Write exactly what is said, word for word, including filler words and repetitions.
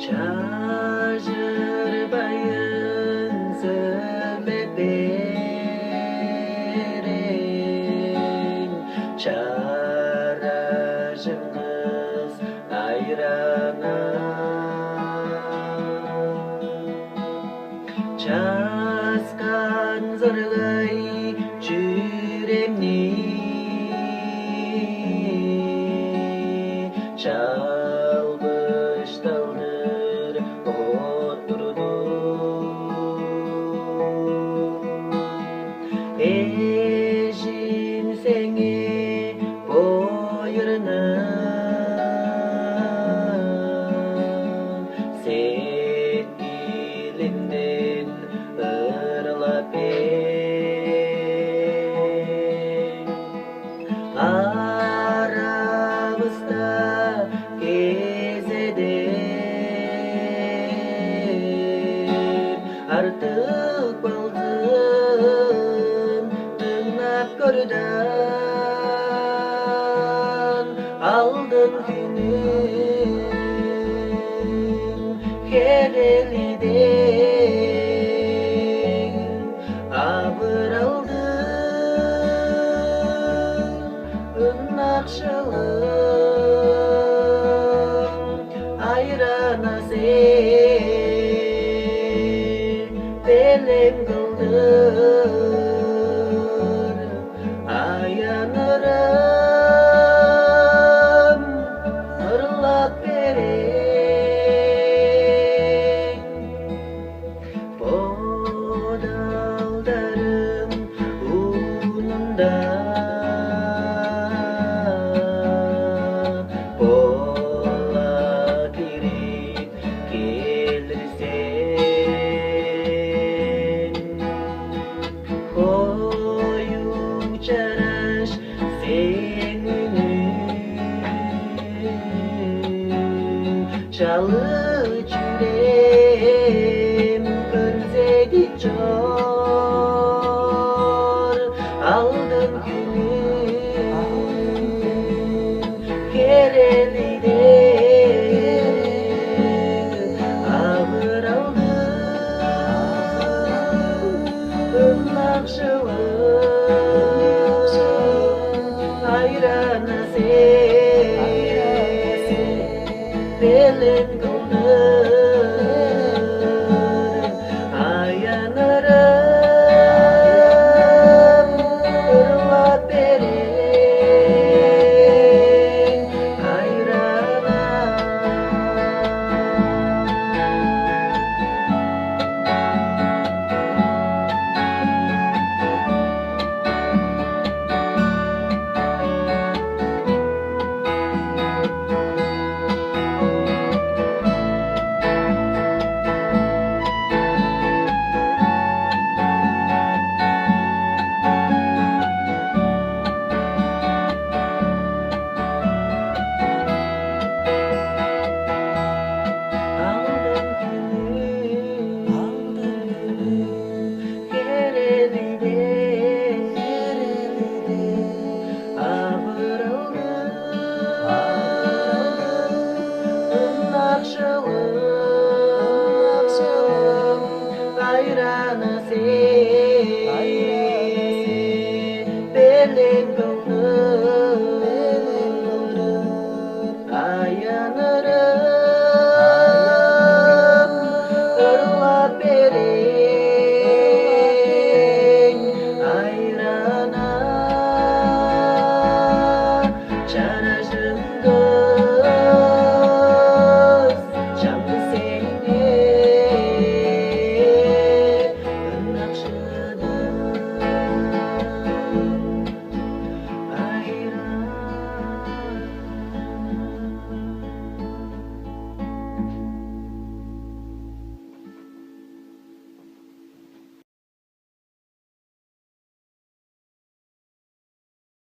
Чажырбайын сөме берейн, чаражыңыс айрана. Часкан сыргай чүремни чалбышталдыр оттурдум. Эжим, сеңээ боюрнум, сеткилимден ырлап бээр. Аравыста кезеден артык болзун, дыңнап көр даан, алдын хүнүң херели дег авыралдың ынакшылын айранасы белен кылдыр. Аянырым ырлап берейн. Бодалдарым уунунда бола кирип келир сен. Коюу чараш сээң үнүң, чалыы чүрем көрзедип чор. Алдын хүнүң херелиде авыралдың ынакшылын айранасы белен кылдыр. Аянырым ырлап берейн айрана. Херелиде, херелиде, авыралдың ынакшылын айранасы белен кылдыр.